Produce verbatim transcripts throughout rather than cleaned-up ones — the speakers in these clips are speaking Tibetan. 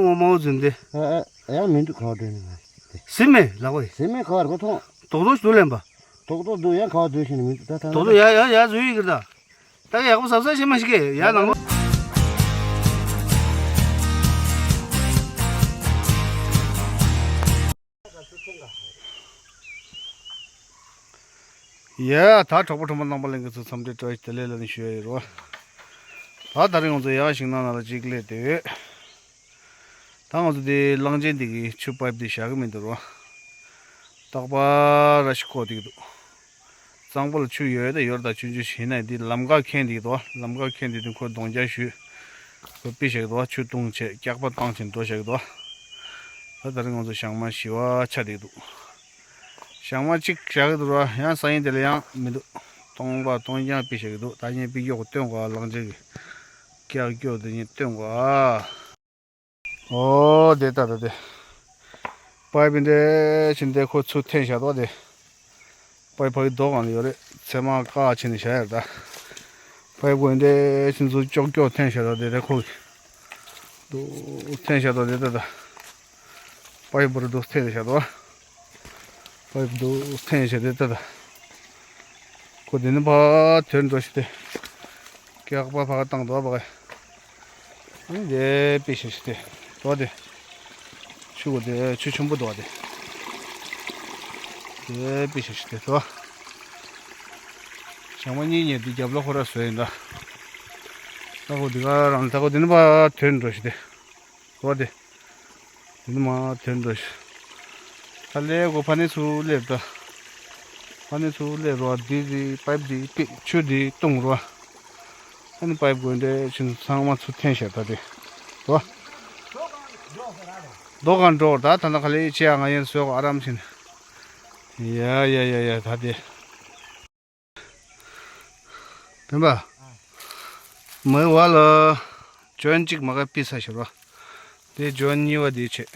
ངོ་མ་འོ་འཛིན་ཏེ། ཨ་ཨ་ཡང་མི་འདུག་ག་བ་འདོན་ནི་མ་རེད། ཟིན་མེད་ལག་པ་རེད། ཟིན་མེད་ག་བར་གོ་ཐོང་། རྡོག་རྡོག་ཞིག་འདུག་ལེན་པ། རྡོག་རྡོག་འདུག་ཡང་ག་བ་འདོན་ཤེས་ནི་མི་འདུག་ད་ད་རྡོག་རྡོག་ཡ་ཡ་ཡ་བཟོ་ཡི་གི་རེད་ད། ད་ག་ཡག་པོ་ཟབ་ཟབ་བྱེད་མ་ཤེས་གི་ཡ་ནང་ལོ། ཡ་ད་གྲོགས་པོ་གྲོགས་མོ་རྣམ་པ་ལྷན་རྒྱས་ཚོ་འཚམས་འདྲི་བཀྲ་ཤིས་བདེ་ལེགས་ལ་ནི་ཞུ་ཡ་ཡོད་རོ། ད་ད་རིང་ང་ཚོ་ཡ་ཞིང་ནང་ན་ལ་གཅིག་སླེབས་བསྡད་ཡོད། ད་ང་ཚོ་དེ་གླང་ཆེན་དེ་གི་ཆུ་པའིབ་དེ་བཞག་གི་མི་འདུག་རོ། རྟག་པར་ར་ཤི་བཀོག་བསྡད་ཀྱི་འདུག་གཙང་པོ་ལ་ཆུ་ཡོད་དང་ཡོད་དང་ཆུང་ཆུང་ཞིག་ཡིན་ན་འདི་ལམ་ཁ་ཁེངས་བསྡད་ཀྱི་འདུག་ལམ་ཁ་ཁེངས་བསྡད་དུས་ཁོ་གདོང་རྒྱག་ཞུས། ཁོ་པི་བཞག་གི་འདུག་ཆུ་བཏུང་བྱས་སྐྱག་པ་བཏང་བྱས་འགྲོ་བཞག་གི་འདུག་ད་ད་རིང་ང་ཚོ་ཞང་མ་བཞི་བ་ཆགས་བསྡད་ཀྱི་འདུག་ཞང་མ་གཅིག་བཞག་གི་འདུག་ར་ཡང་སང་ཉིན་དེ་ལ་ཡང་མི་འདུག་སྟོང་པ་སྟོང་རྐྱང་པི་བཞག་གི་འདུག་ད་ངས་པི་སྐྱོག་གི་སྟོན་གོ་ཨ། གླང་ཆེན་གྱི་སྐྱག་སྐྱོག་དེ་ངས་སྟོན་གོ་ཨ། ཨོ་དེ་ད་ད་དེ། པའིབ་འདྲ་ཕྱིན་དེ་ཁོ་ཚུར་འཐེན་བཞག་འདུག་དེ། པའིབ་ཕ་གི་རྡོ་སྒང་ལ་ཡོད་རེད། ཚེར་མ་ཀ་ཕྱིན་ནས་བཞག་ཡོད་ད། པའིབ་ཁོ་འདྲ་ཕྱིན་ཚུར་ཀྱོག་ཀྱོག་འཐེན་བཞག་འདུག་དེ་དེ་ཁོ་གི། འདུག་འཐེན་བཞག་འདུག་དེ་ད་ད། པའིབ་བར་དུ་འཐེན་བཞག་འདུག་པའིབ་འདུག་འཐེན་བཞག་དེ་ད་ད། ཁོ་དེ་ནི་ཕར་དོན་འགྲོ་ཞིག་སྟེ། སྐྱག་པ་ཕར་བཏང་འདུག་པ་ག་ཨ་ནི་དེ་པི་ཤ་ཞིག་སྟེ། འདུག་དེ། ཆུ་གོ་དེ་ཆུ་ཆེན་པོ་འདུག་དེ། དེ་པི་ཤ་ཞིག་སྟེ་འདུག་ཞང་མ་གཉིས་ཉལ་དེ་རྒྱབ་ལ་ཁོ་ར་བཟོས་ཡིན་ད། ད་ཁོ་དེ་ག་རང་ད་ཁོ་དེ་ནི་ཕར་དོན་འགྲོ་ཞིག་སྟེ། འོ་དེ། དེ་ནི་མ་དོན་འགྲོ་ཞིག་ད་ལས་གོ་ཕ་ནི་ཚུར་སླེབས་ད། ཕ་ནི་ཚུར་སླེབས་རོ། དེ་དེ་པའིབ་དེ་པི་ཆུ་དེ་བཏུང་རོ། ཨ་ནི་པའིབ་གོན་དེ་ཕྱིན་ཚང་མ་ཚུར་འཐེན་བཞག་ད་དེ། རོ། རྡོ་གང་འགྲོ་ད་ད་ན་ག་ལེ་ཅི་ཡ་ང་ཡན་སོས་གོ་ཨ་རམ་ཕྱིན། ཡ་ཡ་ཡ་ཡ་ད་དེ། སྤེན་པ། མའི་བ་ལ། ཇོན་གཅིག་མ་ག་པི་ས་ཤོར་བ། དེ་ཇོན་གཉིས་པ་དེ་བྱས།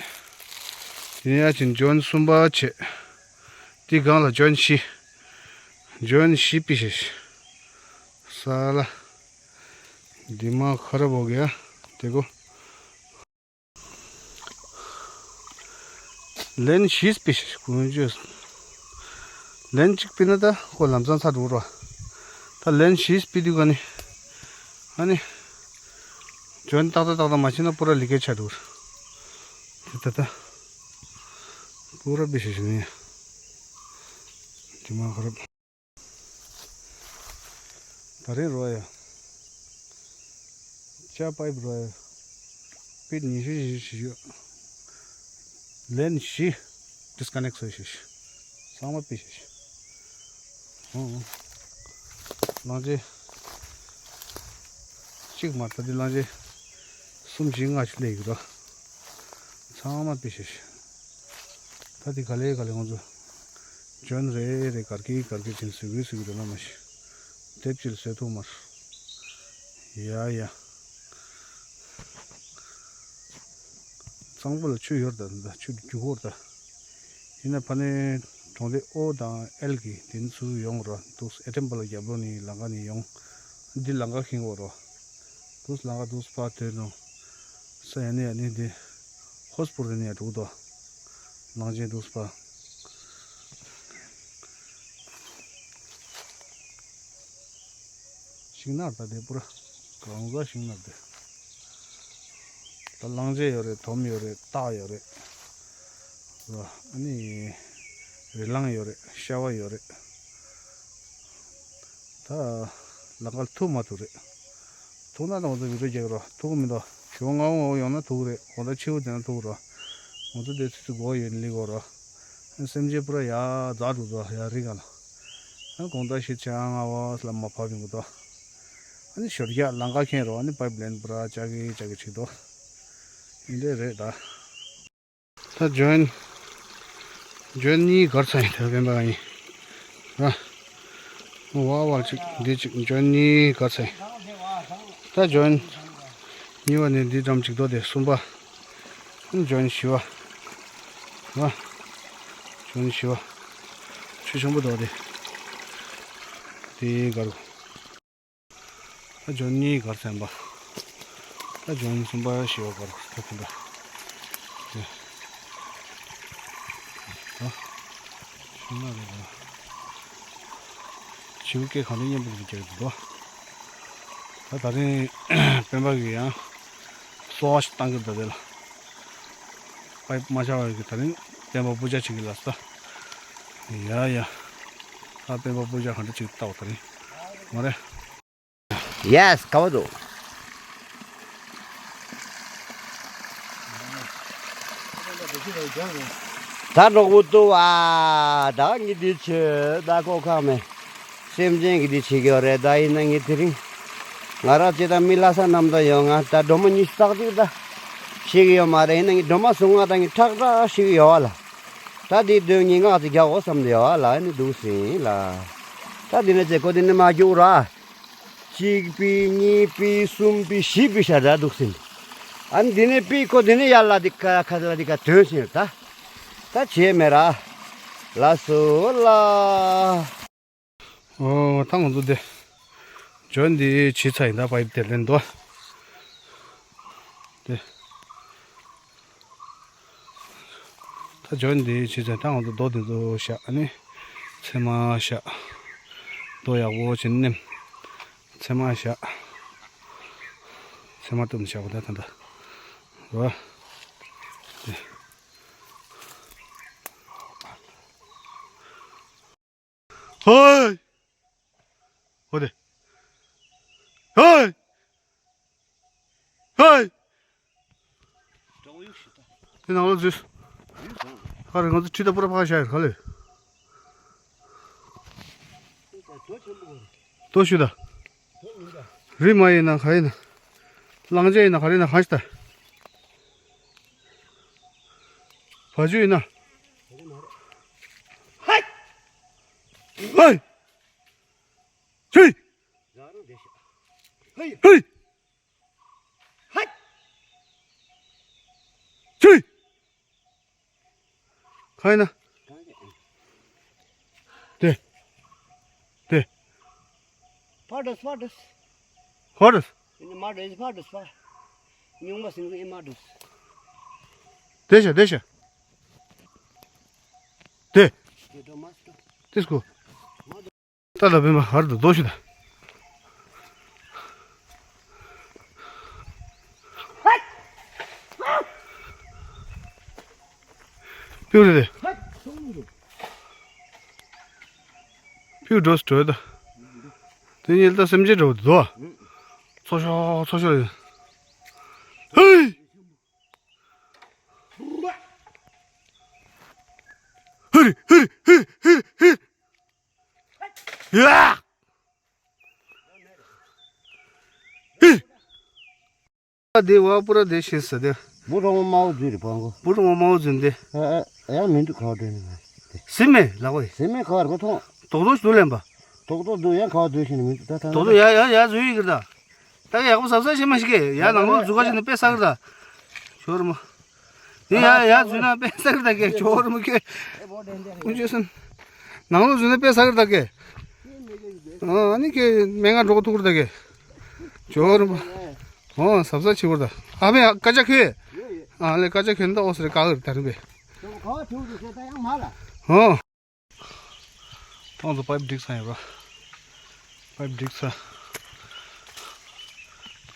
དེ་ཡ་ཅིན་ཇོན་གསུམ་པ་བྱས། དེ་སྒང་ལ་ཇོན་བཞི། ཇོན་བཞི་པི་ཤེས། ས་ལ། འདི་མ་ཁ་ར་བོ་གི་ཡ། དེ་གོ། ལན་བཞིས་པི་ཤེས་ཀུན་བརྗོད། ལན་གཅིག་པི་ན་ད་ཁོ་ལམ་སང་ཚར་འགྲོ་རོ། ད་ལན་བཞིས་པི་དུས་ག་ནི། ཨ་ནི། ཇོན་ཏག་ཏག་ཏག་ཏག་མ་བྱས་ན་པུ་ར་ལི་ཀེ་ཆ་འགྲོ། དེ་ད་ད། པུ་ར་པི་ཤེས་ནི། དེ་མ་ཁ་ར། ད་རེས་རོ་ཡ། ཅ་པའིབ་རོ་ཡ། པིད་ཉི་ཤུ་བཞི་བཞི་ཡོད། ལན་བཞི། ཌིས་ཀ་ནེག་བཟོས་ཤིག་ཚང་མ་པི་ཤིག་ཨོ། གླང་ཆེན། གཅིག་མ་ད་དེ་གླང་ཆེན། གསུམ་བཞི་ལྔ་ཞིག་སླེབས་ཡོད་ར། ཚང་མ་པི་ཤིག་ད་དེ་ག་ལེ་ག་ལེ་ང་ཚོ། ཇོན་རེ་རེ་གར་གི་གར་གི་ཅིན་སུ་གི་སུ་གི་རེ་ན་མ་ཤི། དེབ་ཅིལ་སོད་ཐུག་མར། ཡ་ཡ། གཙང་པོ་ལ་ཆུ་ཡོར་ད་ད་ཆུ་རྒྱུག་ཧོར་ད། ཡིན་ན་ཕ་ནི་གྲོང་སྡེ་ཨོ་དང་ཨེལ་གི་དེ་ཚུ་ཡོང་ར་འདུག་ཨེ་ཐེམ་པ་ལ་རྒྱབ་ལོ་ནི་ལང་ཀ་ནི་ཡོང་། འདི་ལང་ཀ་ཁེངས་འོ་རོ། འདུག་ལང་ཀ་འདུག་པ་དོན་རུང་། ས་ཡ་ནི་ཡ་ནི་འདི། ཧོས་པོར་དེ་ནས་འགྲོ་གི་འདུག་གླང་ཆེན་འདུག་པ། ཤིང་ནགས་ད་དེ་པུ་ར། གང་ཟག་ཤིང་ནགས་དེ། ད་གླང་ཆེན་ཡོད་རེད། དོམ་ཡོད་རེད། སྟག་ཡོད་རེད། ཨ་ནི། རི་གླང་ཡོད་རེད། ཤ་བ་ཡོད་རེད། ད། ལང་ཀ་ལ་ཐུག་མ་ཐུག་རེད། ཐུག་ན་ད་ང་ཚོ་བི་ཌིའོ་རྒྱག་རོགས། ཐུག་མི་འདུག་ཞོགས་སྔ་བོ་ཡོང་ན་ཐུག་རེད། དགོང་དག་ཕྱི་བོ་དེ་ན་ཐུག་རོགས། ང་ཚོ་དེ་ཚོ་ཚོ་མགོ་ཡོད་ནི་ལི་གོ་རོགས། སེམས་ཅན་པུ་ར་ཡ་རྫ་འགྲོ་འདུག་ཡ་རི་ག་ལ། ཨ་དགོང་དག་ཤི་ཆ་སྔ་བོ་ལ་མ་ཕབ་ཡོང་གི་འདུག་ཨ་ནི་ཞོར་རྒྱག་ལང་ཀ་ཁེངས་རོགས། ཨ་ནི་པའིབ་ལེན་པུ་ར་ཅག་གི་ཅག་གི་བྱེད་འདུག་ཨིན་དེ་རེད་ད། ད་ཇོན། ཇོན་གཉིས་གར་ཚ་ཡིན་ད་སྤེན་པ་ཡིན། ར། བ་བ་ཅིག་འདི་ཅིག་ཇོན་གཉིས་གར་ཚ་ཡིན། ད་ཇོན། གཉིས་པ་ནི་འདི་འགྲམ་ཅིག་རྡོ་དེ་གསུམ་པ། ཇོན་བཞི་བ། ར། ཇོན་བཞི་བ། ཆུ་ཆེན་པོ་རྡོ་དེ། དེ་གར། ད་ཇོན་གཉིས་གར་ཚན་པ། ད་ཇོན་གསུམ་པ་བཞི་བ་གར་ད་དེ་འདྲ། ཨ། ཤུལ་མ་རེད་པ། བྱིའུ་སྐད་གང་འདྲ་སྙན་པོ་ཞིག་རྒྱག་གི་འདུག་ད་ད་རིང་སྤེན་པ་གིས་ཡང་གསོལ་བ་ཞིག་བཏང་གི་འདུག་དེ་ལ། པའིབ་མ་ཤར་བ་གི་ད་རིང་སྤེན་པ་སྤུར་ཆ་བྱེད་ཀྱི་ལབ་ས། ཡ་ཡ། ད་སྤེན་པ་སྤུར་ཆ་གང་འདྲ་བྱེད་ཀྱི་འདུག་ད་རིང་། མ་རེད། Yes, ག་བ་འདུག་ད་གྲོགས་པོ་ཏུ་བ། ད་ངས་འདི་བྱེད། ད་ཁོ་ཁག་མེད། སེམས་ཅན་གྱིས་འདི་བྱེད་ཀྱི་ཡོད་རེད། ད་ཡིན་ན་ངས་དེ་རིང་ང་རང་ཅི་ད་མི་ལྷ་ས་རྣམས་ད་ཡོང་ང་ད་སྒྲོལ་མ་ཉི་ཤུ་རྩ་གཅིག་ད་ཤེས་ཀྱི་ཡོད་མ་རེད། ཡིན་ན་ངས་སྒྲོལ་མ་སོང་ང་ད་ངས་ཁྲག་ཁྲག་ཤེས་ཀྱི་ཡོད་བ་ལ། ད་འདི་དོན་ངས་ངག་ཅིག་རྒྱག་འོ་བསམ་དེ་ཡོད་བ་ལ། ཨ་ནི་འདུག་སེ་ལ། ད་འདི་ནས་ཚེ་ཁོ་འདི་ནས་མ་རྒྱུག་ར། གཅིག་པི་གཉིས་པི་གསུམ་པི་བཞི་པི་ཤ་ར་འདུག་སེ། ཨ་ནི་འདི་ནས་པི་ཁོ་འདི་ནས་ཡར་ལ་འདི་ཁ་ཁ་ལ་འདི་ཁ་དོན་སེ་ད། ད་བྱས་མེད་ར། ལ་སོ་ལ། ཨོ། ད་ང་ཚོ་འདི་ཇོན་འདི་བྱས་ཚར་ཡིན། ད་པའིབ་དེ་ལེན་འདུག་དེ། ད་ཇོན་འདི་བྱས་ཚར། ད་ང་ཚོ་རྡོ་འདི་ཚོ་བཞག་ཨ་ནི་ཚེར་མ་བཞག་རྡོ་ཡག་པོ་བྱས་ནེམ། ཚེར་མ་བཞག་ཚེར་མ་བཏུམ་བཞག་པ་ད་ད་ད། ཨོ། དེ། ཧོའི། ཧོ་དེ། ཧོའི། ཧོའི། དེ་ནང་ལོགས་འཛུལ། ཧ་རེ་ང་ཚོ་ཁྲིད་ད་པུ་ར་ཕ་ཤ་ཡར་ག་ལེ། ལྟོ་ཞུ་ད། རི་མ་ཡིན་ན་ག་ཡིན་ན། གླང་ཆེན་ཡིན་ན་ག་རེ་ཡིན་ན་གང་ཞིག་ད། བ་ཕྱུགས་ཡིན་ན། ཧའི། ཧའི། ཆུ། ཧའི། ཧའི། ཆུ། གང་ཡིན་ན། དེ། དེ། ཕར་འགྲོ་ཕར་འགྲོ། ཕར་འགྲོ། ཡིན་ན་མར་འགྲོ་ཡིན་ཕར་འགྲོ་ཕར། ཉུང་མ་སིང་ཡིན་མར་འགྲོ། དེ་ཤ་དེ་ཤ། དེ། དེ་འགྲོ་མ་སི་འགྲོ། དེ་སྐུ། ད་ལ་བེམ་པ་ཧར་དུ་རྡོ་ཞུ་ད། ཕིའུ་རེད། ཕིའུ་འགྲོ་སི་འགྲོ་ད། དེ་ཉིད་ད་སེམས་ཅན་འགྲོ་དུ་དོ། ཚོ་ཤོག་ཚོ་ཤོག་ཡིན། ཧེ། ཧེ་རེ་ཧེ་རེ་ཧེ་རེ་ཧེ་རེ་ཧེ། ཡ། ཧི། ཨ་དེ་བ་པུ་ར་དེ་ཤེས་ས་དེ། བུ་རོང་མ་དམར་པོ་འཛུལ་རེད་པང་གོ། བུ་རོང་མ་དམར་པོ་འཛུལ་དེ། ཨ་ཨ་ཡང་མི་འདུག་ག་བ་འདྲེན་ནི་ང་། ཟིན་མེད་ལག་པ་ཡིན། ཟིན་མེད་ག་བར་གོ་མཐོང་། རྡོག་རྡོག་ཞིག་འདུག་ལེན་པ། རྡོག་རྡོག་འདུག་ཡང་ག་བ་འཛུལ་ཤེས་ནི་མི་འདུག་ད་ད་རྡོག་རྡོག་ཡ་ཡ་ཡ་འཛུལ་ཡི་གི་ད། ད་ཡག་པོ་ཟབ་ཟབ་བྱེད་མ་ཤེས་གི་ཡ་ནང་ལོགས་འཛུལ་ག་བྱེད་ནི་དཔེ་ཟ་གི་ད། ཞོར་མ། ཡ་ཡ་འཛུལ་ན་དཔེ་ཟ་གི་ད་གི་ཞོར་མ་གི། ཀུན་སྤྱོད་སོན། ནང་ལོགས་འཛུལ་ན་དཔེ་ཟ་གི་ད་གི། ཨ་ནི་ཁྱེད་སྨན་ཁང་འགྲོ་ཐུག་རེད་ད་གི། ཇོ་རུ། ཨོ་ཟབ་ཟབ་བྱེད་དགོས་ད། ཨ་ཕའི་ཀ་ཅ་ཁེ། ཨ་ལེ་ཀ་ཅ་ཁེ་འདི་ཨོ་སི་རེ་ཀ་གི་རེད་ད་རུ་བེ། ཨོ། ཐོང་ཚོ་པའིབ་སྒྲིག་ས་ཡོད་ར། པའིབ་སྒྲིག་ས།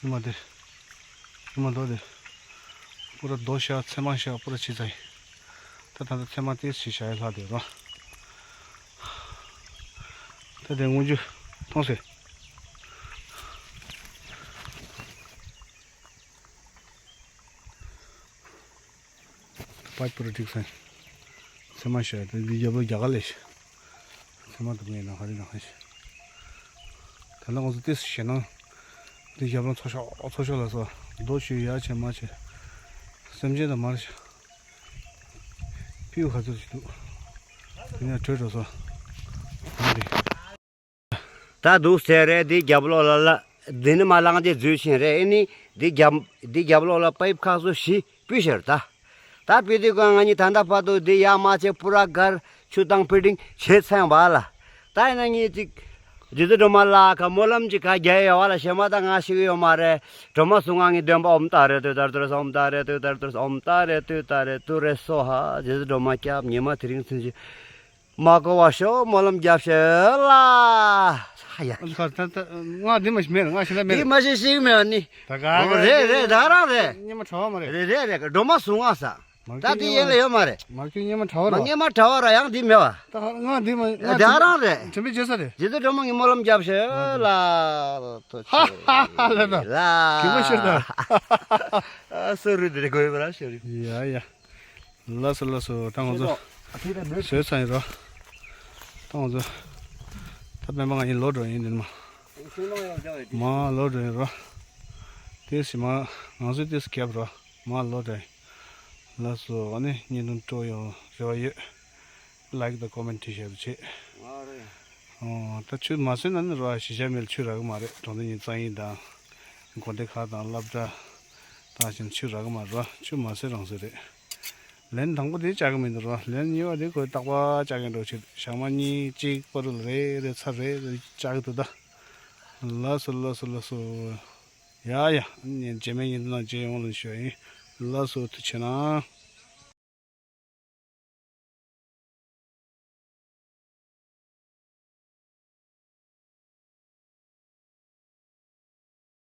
ཉི་མ་དེ། ཉི་མ་རྡོ་དེ། པུ་ར་རྡོ་ཤ་ཚེར་མ་ཤ་པུ་ར་ཕྱི་ཚ་ཡིན། ད་ད་ལྟ་ཚེར་མ་ཏིས་ཞིག་བཞག་ཡ་ལྷག་དེ་རོ། ད་དེ་དངུལ་ཆུ་མཐོང་སེ། པའིབ་པུ་ར་འགྲིག་སོང་། ཚེར་མ་ཤ་དེ་འདི་རྒྱབ་ལོགས་རྒྱ་གར་ལས་ཤ། ཚེར་མ་དུ་མེད་ན་ཧ་རི་ན་ཧ་ཤ། ད་ལྟ་ང་ཚོ་ཏིས་ཞེ་ན། འདི་རྒྱབ་ལོགས་ཚོ་ཤོག་ཚོ་ཤོག་ལ་སོ། རྡོ་ཞུ་ཡ་ཆེ་མ་ཆེ། སེམས་ཅན་དང་མར་ཤ། ཕིའུ་ག་ཚོད་ཅིག་འདུག་དེ་ནས་བྲོས་འགྲོ་སོང་། ད་འདུག་ཟེར་རེད། འདི་རྒྱབ་ལོགས་ལ་ལ། འདི་ནི་མ་གླང་ཆེན་འཛུལ་ཕྱིན་རེད། ཨེ་ནི་འདི་རྒྱབ་འདི་རྒྱབ་ལོགས་ལ་པའིབ་ཁག་སོ་བཞི་སྤུས་ཤར་ད། ད་སྤུས་དེ་ཀ་ང་གཉིས་ད་ལྟ་བར་དུ་འདི་ཡ་མ་ཆེ་པུ་ར་གར་ཆུ་དང་ཕི་ཏིང་བྱེད་ཚང་བ་ལ། ད་ཡིན་ན་ངས་ཅིག་རྗེ་བཙུན་སྒྲོལ་མ་ལགས་ཀ་སྨོན་ལམ་གྱི་ཁ་རྒྱལ་ཡོད་བ་ལ་ཞེ་མ་ད་ང་ཤི་གི་ཡོད་མ་རེད། སྒྲོལ་མ་གསུང་ང་ངའི་འདོན་པ་ཨོཾ་ཏཱ་རེ་ཏུཏྟཱ་རེ་ཏུ་རེ་སྭཱ། ཨོཾ་ཏཱ་རེ་ཏུཏྟཱ་རེ་ཏུཏྟཱ་རེ་ཏུ་རེ་སྭཱ་ཧཱ། རྗེ་བཙུན་སྒྲོལ་མ་སྐྱབས། ཉི་མ་དེ་རིང་ཚུན་ཆད་མ་གོ་བ་ཤོག་སྨོན་ལམ་རྒྱབ་ཤོག་ལ། ཧ་ཡ། ཨ་ཁ་ད་ད་ང་འདི་མ་ཤི་མེད་ང་ཤི་ལ་མེད། འདི་མ་ཤི་ཤིག་མེད་ནི། ད་ག་ག་རེད་རེད་ད་རང་རེད། ཉི་མ་གྲྭ་བ་མ་རེད། རེད་རེད་རེད། སྒྲོལ་མ་གསུང་ང་ས། ད་དེ་ཡན་ལ་ཡོད་མ་རེད། མར་ཁྱོད་སྔོན་མ་གྲྭ་བ་མ་ར། སྔོན་མ་གྲྭ་བ་ར་ཡང་འདི་མེད་བ། ད་ང་འདི་མ་ང་དེ་ཨ་རང་རེད། དྲན་པའི་རྗེས་ས་རེད། རྗེ་བཙུན་སྒྲོལ་མ་ངའི་སྨོན་ལམ་རྒྱབ་ཤོག་ལ། ཧ་ཧ་ཧ་ལ་ད། ལ། གི་མ་ཤོད་ད། ཨ་སོ་རུ་དེ་རེད་གོ་ཡོད་པ་ར་ཤོད་རེད། ཡ་ཡ། ལགས་སོ་ལགས་སོ་ད་ང་ཚོ་བཟོས་ཚར་ཡིན་རོ། ད་ང་ཚོ་ད་སྤེན་པ་ང་ཡིན་ལོག་འགྲོ་ཡིན་འདི་མ། མ་ལོག་འགྲོ་ཡིན་རོ། དེ་སི་མ་ང་ཚོས་དེ་སི་རྒྱབ་རོ། མ་ལོག་འགྲོ་ཡིན། ལགས་སོ་ཨ་ནི་བརྙན་ཐུང་སྤྲོ་ཡོང་རེ་བ་ཡོད། ལའིག་དང་ཀོ་མེན་ཊི་བྱེད་རོགས་བྱེད། ཨོ་ད་ཆུ་མ་ཟོས་ན་ནི་རོ་ཞི་ཆ་མེད་ཆུ་རག་གི་མ་རེད། གྲོང་སྡེ་གཉིས་གཙང་ཡིན་དང་། དགོན་སྡེ་ཁག་དང་སློབ་གྲྭ་དང་ཞིང་ཆུ་རག་གི་མ་རེད་རོ། ཆུ་མ་ཟོས་རང་ཟོས་རེད། ལན་དང་པོ་དེ་བཅག་གི་མི་འདུག་རོ། ལན་གཉིས་པ་དེ་ཁོས་རྟག་པར་བཅག་གི་འགྲོ་ཕྱིར་ཞག་མ་གཉིས་གཅིག་པ་རུ་ལ་རེ་རེ་ཚར་རེ་རེ་བཅག་གི་འདུག་ད། ལགས་སོ་ལགས་སོ་ལགས་སོ། ཡ་ཡ། རྗེས་མའི་ཉིན་དུ་ནང་མཇལ་ཡོང་ལ་ཞུ་ཡ་ཡིན། ལགས་སོ་ཐུགས་ཆེ་གནང་།